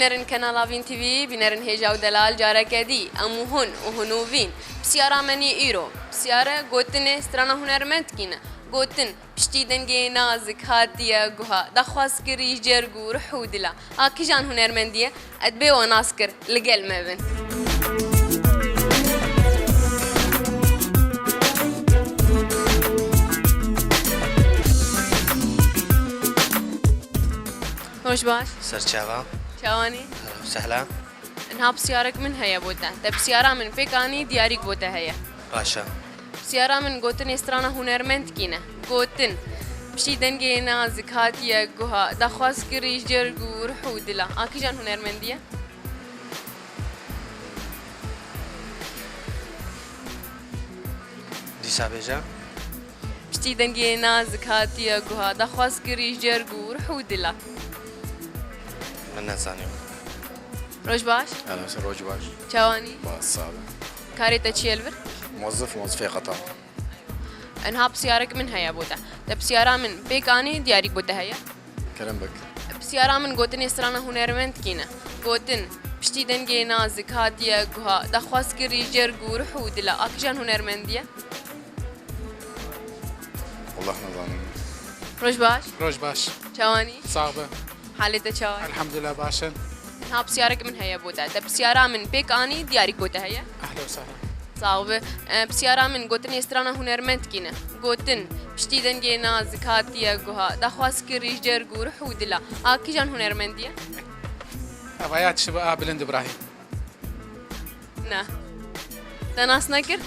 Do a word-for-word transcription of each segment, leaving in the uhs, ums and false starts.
Bînerên Kanala Vîn T V, bînerên hêja û delal, careke dî em û hûn û hûn û vîn. Pisyara me nî îro, pisyare gotinê strana hunermend kî ne? Gotin, piştî dengê nazik hatiye guha, daxwaz kirî ji cerg û ruh û dila. A kîjan hunermendî ye? Ez bê we nas kir, li gel me bin. Roj baş. Serçava. Çawanî? Sehla. Niha pisyarek min heye bo te. Te pisyara min pêk anî, diyarîk bo te heye. Baş e. Pisyara min gotinê strana hunermend kî ne? Gotin, piştî dengê nazik hatiye guha, daxwaz kirî ji cerg û ruh û dila. A kîjan hunermendî ye? Dîsa bêje. Piştî dengê nazik hatiye guha, daxwaz kirî ji cerg û ruh û dila. Min nezanî. Roj baş. Hello, roj baş. Çawanî? Baş, sağ ol. Karê te çi ye li vir? Muwazzif, muwazzifê qetal. Niha pisyarek min heye bo te. Te pisyara min pêk anî, diyarîk bo te heye? Kerem bik. Pisyara min gotinê strana hunermend kî ne? Gotin, piştî dengê nazik hatiye guha, daxwaz kirî ji cerg û ruh û dila. A kîjan hunermendî ye? Wallah nizanim. Roj baş. Roj baş. Çawanî? Sax be. Halê te çawa ye? Elhamdulillah, baş in. Niha pisyarek min heye bo te. Te pisyara min pêk anî, diyarîk bo te heye? Ehlen we sehlen. Sax be. E, pisyara min gotinê strana hunermend kî ne? Gotin, piştî dengê nazik hatiye guha, daxwaz kirî ji cerg û ruh û dila. A kîjan hunermendî ye? Ev ya çi be, a Bilind Îbrahîm. Na. Te nas nekir?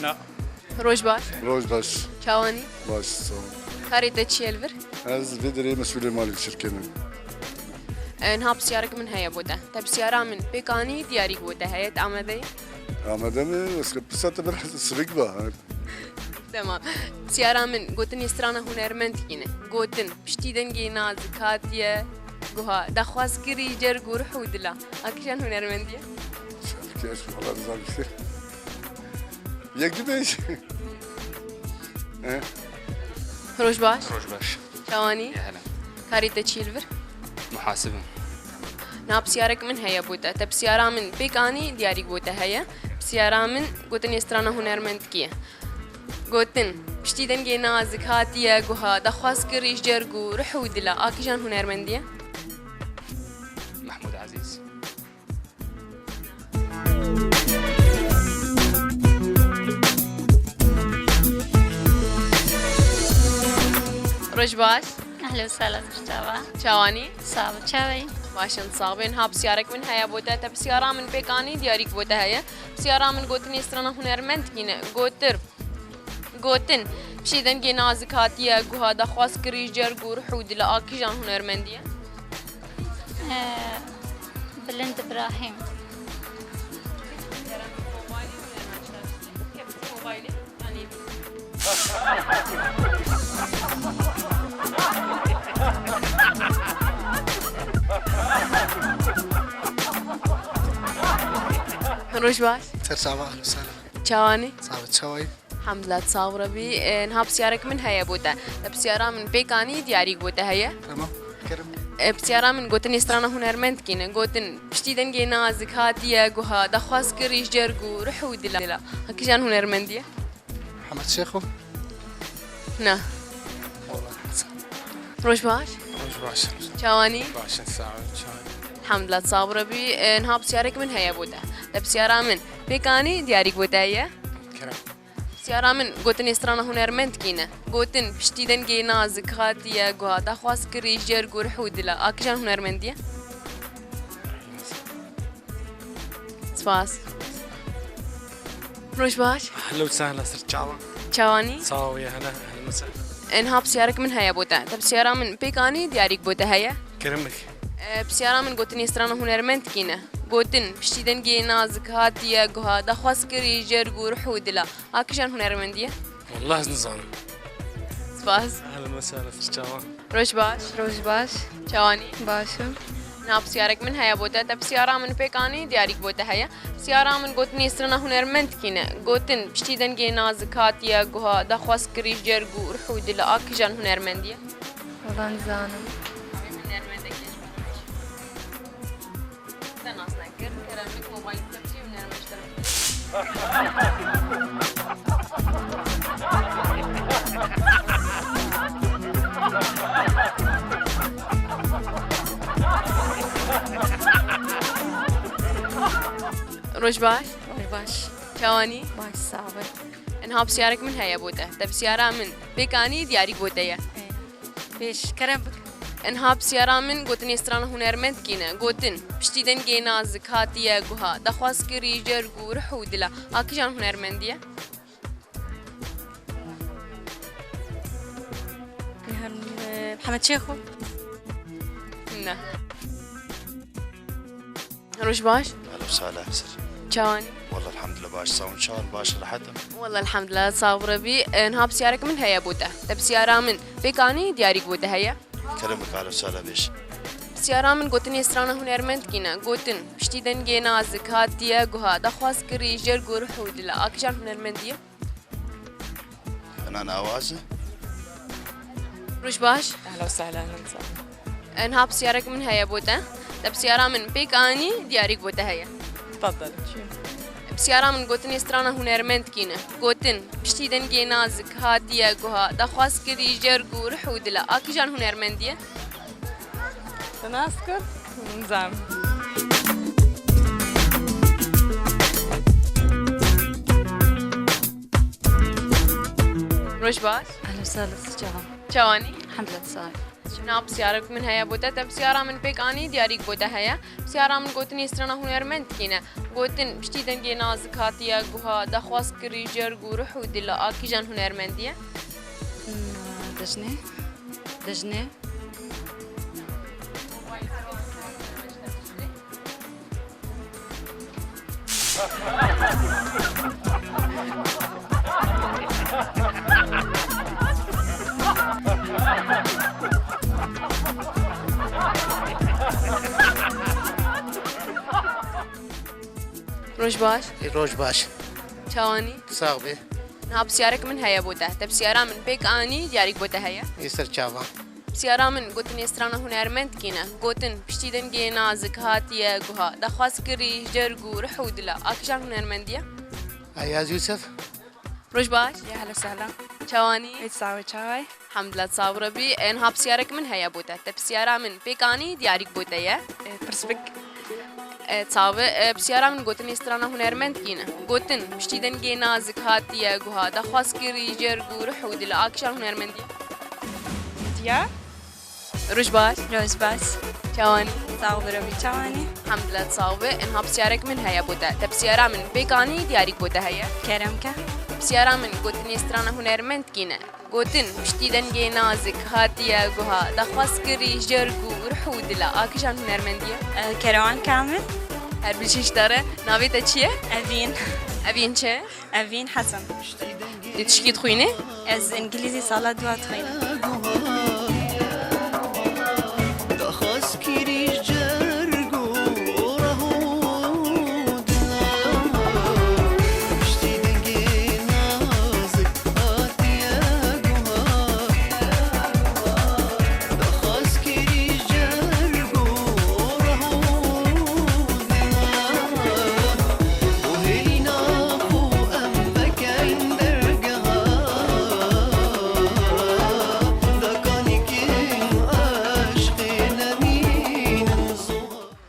Na. Roj baş. Roj baş. Çawanî? Baş, sağ ol. Karê te çi ye li vir? Ez vê derê mesûlê malê şirkê me. E, niha pisyarek min heye bo te. Te pisyara min pêk anî, diyarîk bo te heye, te amade yî? Amade me, ez pirsa te biraz sirik ba. Tamam. Pisyara min gotinê strana hunermend kî ne? Gotin, piştî dengê nazik hatiye guha, daxwaz kirî ji cerg û ruh û dila. A kîjan hunermendî ye? Şarkı ya şu falan zor bir şey. Yek bir beş. He? Roj baş. Roj baş. Çawanî? Ya hele. Karê te çi ye li vir? Muhasib im. Niha pisyarek min heye bo te. Te pisyara min pêk anî, diyarîk bo te heye. Pisyara min gotinê strana hunermend kî ye? Gotin, piştî dengê nazik hatiye guha, daxwaz kirî ji cerg û ruh û dila. A kîjan hunermendî ye? Mehmûd Ezîz. Roj baş. Ehlen we sehlen, çawa? Çawanî? Sağ ol, çawa yî? Baş in, sax bin. Ha, pisyarek min heye bo te. Te pisyara min pêk anî, diyarîk bo te heye. Pisyara min gotinê strana hunermend kî ne? Gotir. Gotin, piştî dengê nazik hatiye guha, daxwaz kirî ji cerg û ruh û dila. A kîjan hunermendî ye? Ee, Bilind Îbrahîm. Roj baş. Ser çava, ehlen we sehlen. Çawanî? Sağ ol, çawa yî? Hemdulillah, sax bî. E, niha pisyarek min heye bo te. Te pisyara min pêk anî, diyarîk bo te heye. Tamam, kerem. E, pisyara min gotinê strana hunermend kî ne? Gotin, piştî dengê nazik hatiye guha, daxwaz kirî ji cerg û ruh û dila. Ha, kîjan hunermendî ye? Hemed Şêxo. Na. Roj baş. Roj baş. Çawanî? Baş in, sağ ol, çawa yî? Elhamdulillah, sax bî. E, niha pisyarek min heye bo te. Te pisyara min pêk anî, diyarîk bo te heye? Kerem. Pisyara min gotinê strana hunermend kî ne? Gotin, piştî dengê nazik hatiye guha, daxwaz kirî ji cerg û ruh û dila. A kîjan hunermendî ye? Spas. Roj baş. Ehlen we sehlen, ser çawa? Çawanî? Sağ ol, ya hele, ehlen we sehlen. E, niha pisyarek min heye bo te. Te pisyara min pêk anî, diyarîk bo te heye? Kerem bik. E, pisyara min gotinê strana hunermend kî ne? Gotin, piştî dengê nazik hatiye guha, daxwaz kirî ji cerg û ruh û dila. A kîjan hunermendî ye? Wallah ez nizanim. Spas. Ehlen we sehlen, ser çawa? Roj baş. Roj baş. Çawanî? Baş im. Niha pisyarek min heye bo te. Te pisyara min pêk anî, diyarîk bo te heye. Pisyara min gotinê strana hunermend kî ne? Gotin, piştî dengê nazik hatiye guha, daxwaz kirî ji cerg û ruh û dila. A kîjan hunermendî ye? Wallah nizanim. Hunermendekî ji bo te. Roj baş. Roj baş. Çawanî? Baş, sağ ol. Enha pisyarek min heye bo te. Te pisyara min pêk anî, diyarîk bo te ye. Pêş, kerem bik. Enha pisyara min gotinê strana hunermend kî ne. Gotin, piştî dengê nazik hatiye guha. Daxwaz kirî ji cer û ruh û dila. A kijan hunermendî ye? Hem, e, Mihemed Çêxo. Ne. Roj baş. Ehlen we sehlen, ser. Çawanî? Wallah, elhamdülillah, baş, sağ olun, çawan, baş, rehet im. Wallah, elhamdülillah, sağ ol, Rebî. E, niha pisyarek min heye bo te. Te pisyara min pêk anî, diyarîk bo te heye? Kerem bik, ehlen we sehlen, bêş. Pisyara min gotinê strana hunermend kî ne. Gotin, piştî dengê nazik hatiye guha. Daxwaz kirî ji cer û ruh û dila. A kijan hunermendî ye? Fena nawaze. Roj baş. Ehlen we sehlen, sağ ol. Enha pisyarek min heye bo te. Te pisyara min pêk anî, diyarîk bo te heye. Tfaddel. Pisyara min gotinê strana hunermend kî ne. Gotin, piştî dengê nazik hatiye guha. Daxwaz kirî ji cer û ruh û dila. A kijan hunermendî ye? Te nas kir? Nizam. Roj baş. Ehlen we sehlen, çawa? Çawanî? Elhamdülillah, sağ ol. Niha pisyarek min heye bo te. Te pisyara min pêk anî, diyarîk bo te heye. Pisyara min gotinê strana hunermend kî ne. Gotin, piştî dengê nazik hatiye guha. Daxwaz kirî ji cer û ruh û dila. A kijan hunermendî ye? Hmm, Dejnê. Dejnê. Roj baş. Roj baş. Çawanî? Sax bî. Niha pisyarek min heye bo te. Te pisyara min pêk anî, diyarîk bo te heye? Ê ser çavan. Pisyara min gotinê strana hunermend kî ne. Gotin, piştî dengê nazik hatiye guha. Daxwaz kirî ji cer û ruh û dila. A kijan hunermendî ye? Ayaz Yusuf. Roj baş. Ya, ehlen we sehlen. Çawanî? Ê, sağ ol, çaway? Elhamdülillah, sağ ol, Rebî. Enha pisyarek min heye bo te. Te pisyara min pêk anî, diyarîk bo te ye. E, pirs bik. E, çavi, e, pisyara min gotinê strana hunermend kî ne. Gotin, piştî dengê nazik hatiye guha. Daxwaz kirî ji cer û ruh û dila. A kijan hunermendî ye? Diya. Roj baş. Roj baş. Çawanî? Sağ ol, Rebî, çawanî? Elhamdülillah, sağ ol. Enha pisyarek min heye bo te. Te pisyara min pêk anî, diyarîk bo te heye. Kerem ke. Pisyara min gotinê strana hunermend kî ne. Gotin, piştî dengê nazik hatiye guha. Daxwaz kirî ji cer û ruh û dila. A kijan hunermendî ye? E, Kerewan Kamil. Her bijî ji te re. Navê te çi ye? Evîn. Evîn çi? Evîn Hesen. Tu tişkî dixwînî? Ez îngilîzî sala dua dixwînim.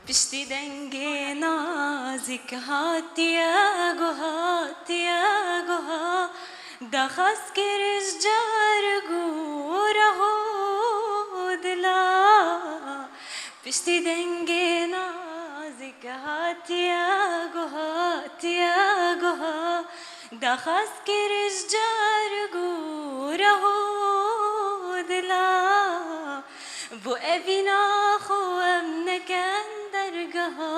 Piştî dengê nazik hatiye guha, hatiye guha. Daxwaz kir ji car û reh û dila. Piştî dengê nazik hatiye guha, hatiye guha. Daxwaz kir ji car û reh û dila. Bo evîna xwe em neken dergeha.